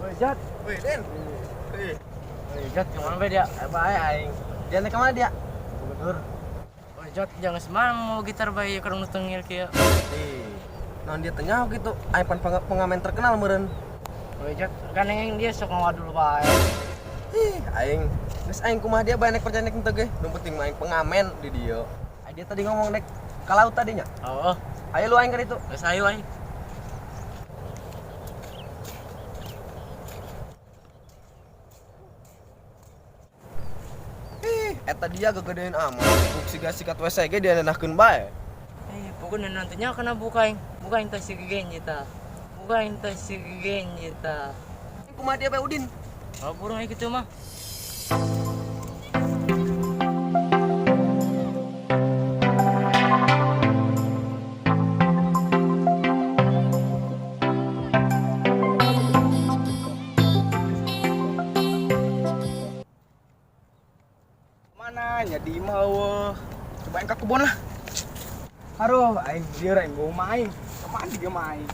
Woi, Jat. Woi, Den. Woi. Woi, Jat, kemana bae dia? Bae aing. Dia naik kemana dia? Gubernur. Woi, Jat, jangan semana mau gitar bae keur nu tengil kieu. Ih, naon dia teh nyaho gitu. Aing pan pengamen terkenal meureun. Woi, Jat, kan yang dia sok ngawadul bae. Ih, aing geus aing kumaha dia bae nek percaya nek henteu ge. Nu penting mah aing pengamen di dieu. Ai dia tadi ngomong nek ka laut tadinya. Oh, Ayo lu aing ka ditu. Geus ayo aing. Ih, eta dia gegedean amat. Buk siga sikat WC ge dia nenahkeun bae. Eh, pokoknya nantinya kena buka aing. Buka aing teh si Genji ta. Buka aing teh si Genji ta. Kumaha dia bae Udin? Oh, burung aing kitu mah. Mana nya di imah eueuh. Coba aing ka kebon lah. Aduh, aing lieur aing bawa main. Kemana dia main?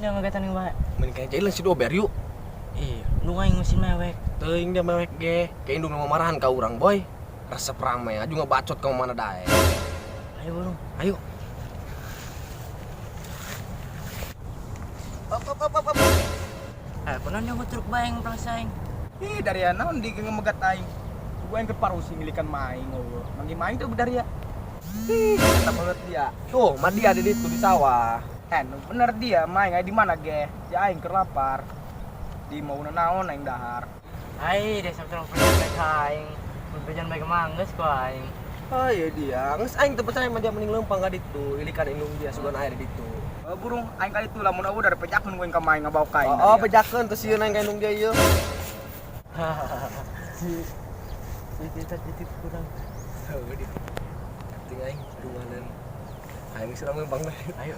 Dia ngagetan yang bae. Mending kayak jailan si dober yuk. Iya, nu aing mesin mewek. Teuing dia mewek ge. Kayak indung mau marahan ka urang, boy. Resep rame aja ngebacot ka mana dae. Ayo burung. Ayo. Up, up, up, up, up. Eh, kunaon dia ngutruk bae aing perasa aing. Ih, dari naon di ngemegat aing. Gua yang keparusi ngilikan maing eueuh. Mangi maing tuh dari ya. Ih, kata banget dia. Tuh, mah dia ada di itu di sawah. Eh, nu bener dia maing aya di mana ge? Ya aing keur lapar. Di mau naon aing dahar. Ai, desa terang percaya ka aing. Mun bejan bae manggeus ku aing. Oh iya dia, geus aing teu percaya mah dia mending leumpang ka ditu, ilikan indung dia sugan air di ditu. Oh, burung aing kali itu lamun eueuh dari pejakeun gua ka maing ngabawa ka aing. Oh, oh bejakeun teu sieun aing ka indung dia ieu. Si kita titip kurang. Heuh di. Penting aing dumanan. Aing geus rame bang. Ayo.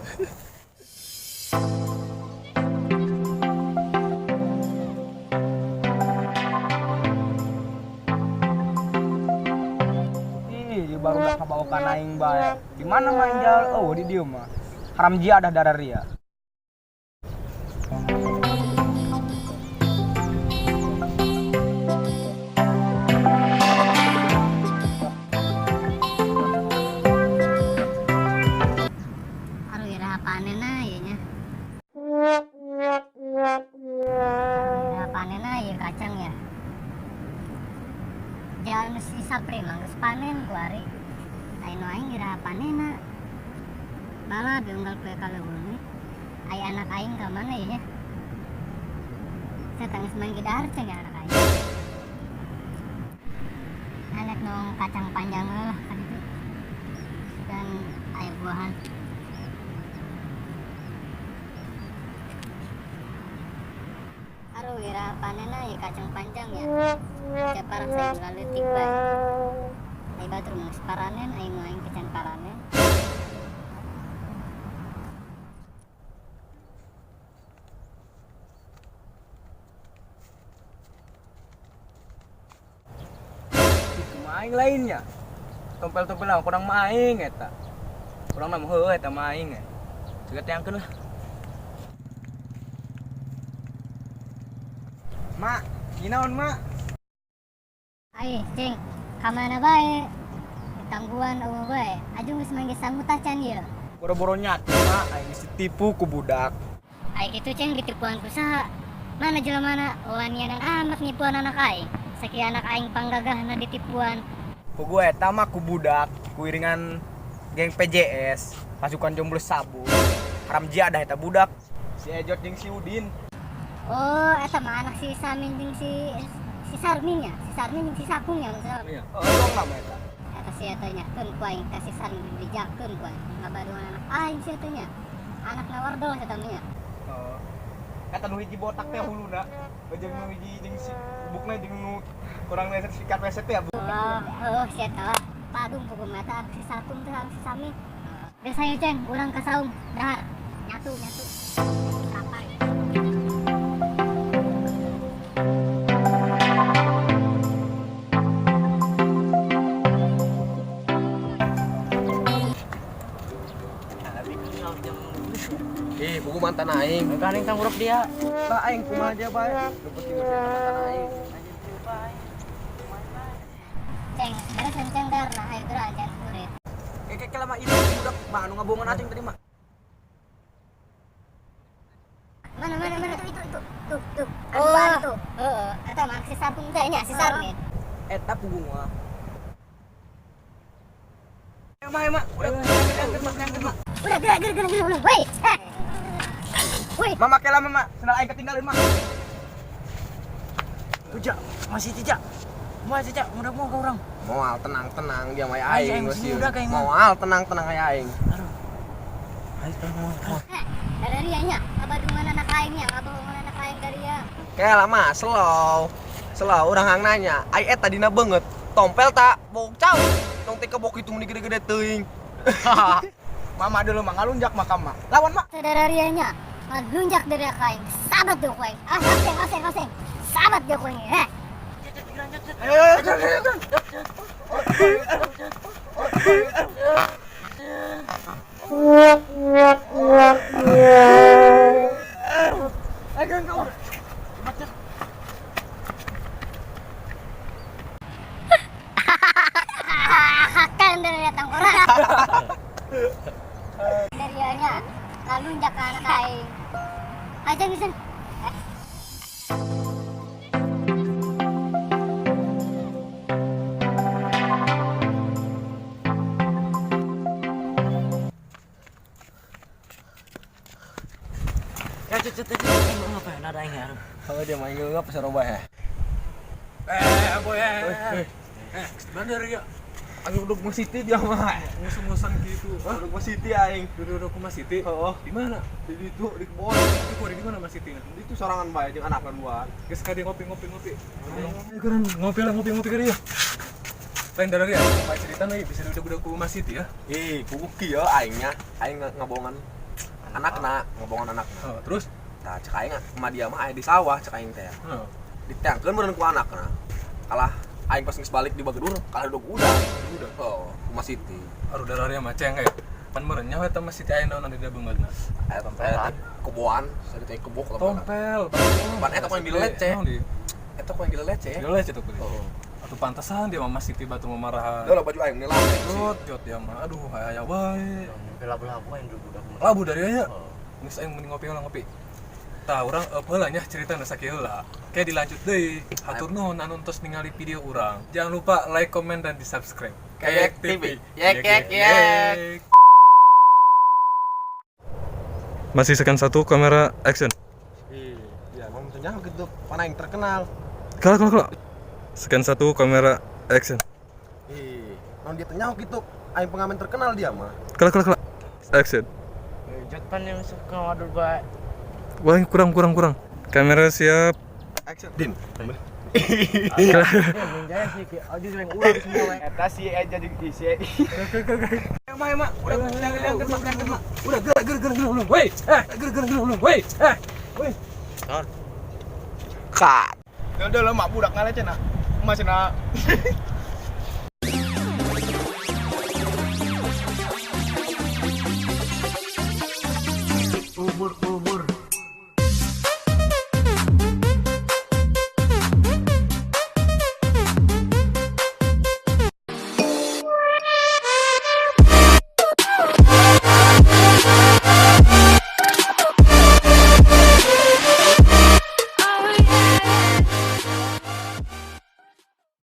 Ih, baru dah kabawa ka aing bae. Di mana main jal? Oh, di dieu mah. Haram jiadah darah ria. Aduh, iraha panenna ieu nya. Iraha panenna ieu kacang ya. Jalan geus isapri mah geus panen ku ari. Aya nu aing iraha panenna. Malah diunggal poe ka leuweung. Aya anak aing ka mana ieu nya? Saya tangis main di dahar ceng anak aing. Anak nong kacang panjang lah kan itu. Dan air buahan. Aduh, iraha panenna ya kacang panjang ya. Tiap parah saya jual leutik bae. Ai batur mah geus paranen, ai nu aing kecan paranen. Itu maing lainnya. Tompel-tompel lah kurang maing eta. Kurang mah heueuh eta maing. Cegat teangkeun lah. Mak, ginaon mak? Ai, cing, ka mana bae? Ditangguan eueuh bae. Aju geus manggih sangu tacan ieu. Boro-boro nyatu mak, aing geus ditipu ku budak. Ai kitu cing ditipuan ku saha? Mana jelemana wanianan amat nipuan anak aing. Sakieu anak aing panggagahna ditipuan. Ku gue eta mah ku budak. Kuiringan geng PJS, pasukan jomblo sabu. Haram jadah eta budak. Si Ejot jeung si Udin. Oh, eta mah anak si Samin jeung si si Sarmin ya, si Sarmin jeung si Sakung ya maksudnya. Iya. Oh, dong nama eta. Eta si eta nya keun ku aing ka si Sarmin dibejakeun ku aing. Ngabadungan anak aing si eta nya. Anak nawardol eta mah nya. Oh. Eta nu hiji botak teh huluna. Jeung nu hiji jeung si bukna jeung nu kurang leset sikat leset teh ya. Oh, oh si eta lah. Padung pukul mata si Sakung teh si Samin. Geus hayu ceng, urang ka saung dahar. Nyatu nyatu. Kapan? Ih, buku mantan aing. Kan yang tangurap dia. Lah aing kumaha dia bae. Nu penting mah sia mantan aing. Ceng, beres ceng dar nah hayu geura ceng kurit. Kayak kelama ini budak mah anu ngabohongan acing tadi mah. Mana mana mana itu itu tuh tuh. Oh, tuh. Heeh, eta mah si Sarmin teh nya si Sarmin. Eta pugu mah. Emang emang udah udah. Udah gerak gerak gerak gerak. Woi. Woi. Mama kela mama, sendal aing ketinggalan mah. Ujak, masih cicak. Masih cicak, mudah mau ke orang. Moal tenang-tenang dia mah Aing, aing masih muda kayak mah. Moal tenang-tenang aya aing. Aduh. Ayo, tolong. Dari dia nya, ngabadungan anak aing nya, ngabohongan anak aing dari dia. Kayak lama slow. Slow urang hang nanya, ai eta dina beungeut. Tompel tak bok cau. Tong teh kebok itu meni gede-gede teuing. Mama dulu mah ngalunjak mah mah. Lawan mah. Saudara ria nya, ngalunjak dari aing. Sabat deh ku aing. Ah, aseng aseng aseng. Sabat deh ku aing. Heh. Ayo ayo ayo. Ayo. Kan dari datang orang. Dari dia nya, ngalunjak ke anak aing. Aja ngisen. Ya, cicak, cicak. Ngapain ada aing ya? Kalau dia main geuleuh apa sarobah ya? Boy, bener ya. Aing duduk mas Siti dia mah. Ngusung-ngusan gitu. Hah? Duduk mas Siti aing. Duduk ke Mas Siti. Heeh. Di mana? Di ditu di kebon. Itu kok di mana Mas Siti? Itu sorangan bae jeung anakna dua. Geus ka dia ngopi-ngopi ngopi. Ayo keren, ngopi lah ngopi-ngopi ka dia. Lain dari ya, Pak cerita nih bisa duduk-duduk ku Mas Siti ya. Ih, kubu kieu aingnya. Aing ngabohongan anakna, ngabohongan anakna. Oh, terus? Tah cek aing mah dia mah aya di sawah cek aing teh. Heeh. Diteangkeun meureun ku anakna. Kalah aing pas geus balik di Bagedur, kalah duduk udah. Udah. Oh, ku Mas Siti. Aduh darah mah ceng eh. Pan meureun nyaho eta Mas Siti aya naon di beungeutna. Aya tompel keboan, saya teh kebok Tompel. Pan eta ku yang dilelece. Naon di? Eta ku yang dilelece. Dilelece tuh kulit. Heeh. Atuh pantesan dia mah Mas Siti batu memarahan. Udah lah baju aing nih lah. Jot, jot dia mah. Aduh, aya wae. Labu-labu aing dulu budak. Labu dari aya. Geus aing mending ngopi lah ngopi. Tah urang heula nya cerita nu sakieu heula. Kayak dilanjut deui. Hatur nuhun anu tos ningali video urang. Jangan lupa like, komen dan di-subscribe. Kayek TV. Yek yek yek. Masih sekan satu kamera action. Iya, mau minta nyaho gitu. Pan aing terkenal. Kalah kalah kalah. Sekan satu kamera action. Ih, non dia nyaho gitu. Aing pengamen terkenal dia mah. Kalah kalah kalah. Action. Jot pan yang suka wadul bae. Wah, kurang kurang kurang. Kamera siap. Action. Din. Jaya sih, aja sering ulang semua we. Eta si Eja jeung si Emang emang udah udah Udah gerak gerak gerak gerak. Woi, gerak gerak gerak. Woi, Woi. Cut. Udah lah mak budak ngalece nah. Mas nah.